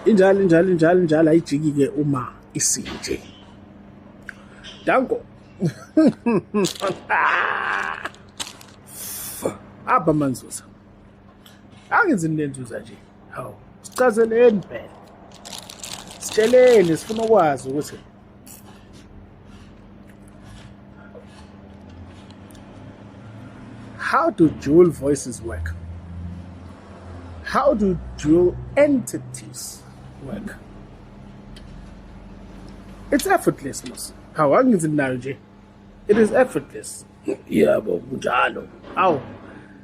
Injalo injalo injalo injalo, ayijiki-ke uma isinje. Danko. Apha Manzuza. Angenzi nenzuza nje. Hawu, sichazeleni phela. Sitsheleni, sifuna ukwazi ukuthi how do dual voices work? How do dual entities work? It's effortless, mos. Hawu, angithi nayo nje. It is effortless. Yebo, kunjalo. Awu,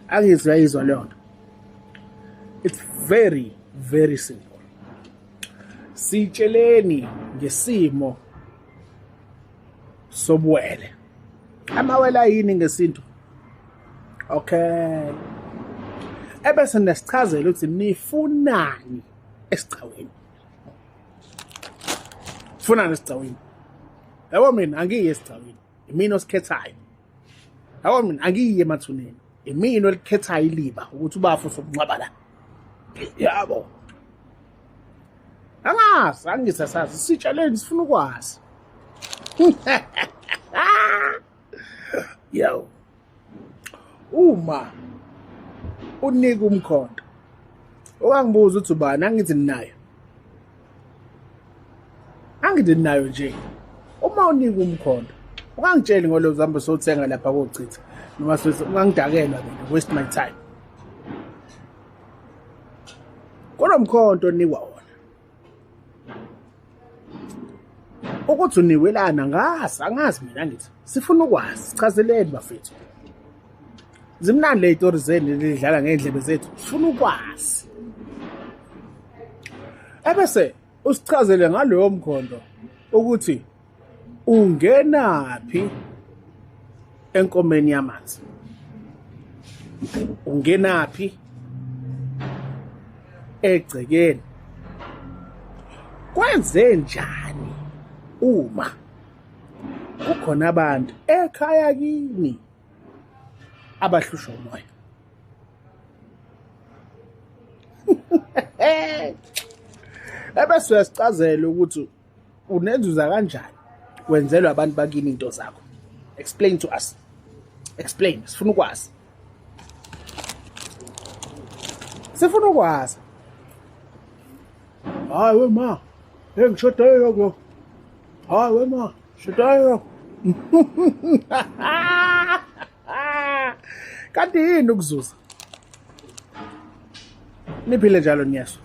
angithi uyayizwa leyo nto. It's very, very simple. Sitsheleni ngesimo sobuwele. Amawele ayini ngesintu? Okay. Ebese nesichazela ukuthi nifunani esigcawini. Funani esigcawini. Yabo mina angiyi esigcawini. Imina osikhethayo. Yabo mina angiyi emathuneni. Imina olikhethayo iliba ukuthi ubafo sokunqaba la. Yabo. Angazi, angisasazi. Sitsheleni, sifuna ukwazi. Yo. Uma unika umkhonto, ungangibuza ukuthi ubani, angithi ninayo. Angithi ninayo nje. Uma unika umkhonto, ungangitsheli ngolo zambe sothenga lapha kochitha noma ungangidakelwa mina, waste my time. Kunomkhonto onikwa wona. Ukuthi uniwelana ngazi, angazi mina, ngithi sifuna ukwazi, sichazeleni bafethu. Zimnandi le yitori zenu lidlala ngey'ndlebe zethu, sifuna ukwazi. Ebese usichazele ngaloyo mkhondo ukuthi ungenaphi enkomeni yamanzi, ungenaphi egcekeni, kwenze njani uma kukhona abantu ekhaya kini abahlushwa umoya. Ebese uyasicazela ukuthi unenzuza kanjani, wenzelwa abantu bakini into zakho. Explain to us, explain, sifuna ukwazi, sifuna ukwazi. Hayi we ma, hey, ngishodayo lokho. Hayi we ma, shodayo. Kanti yini ukuzuza? Niphile njalo, niyeswa.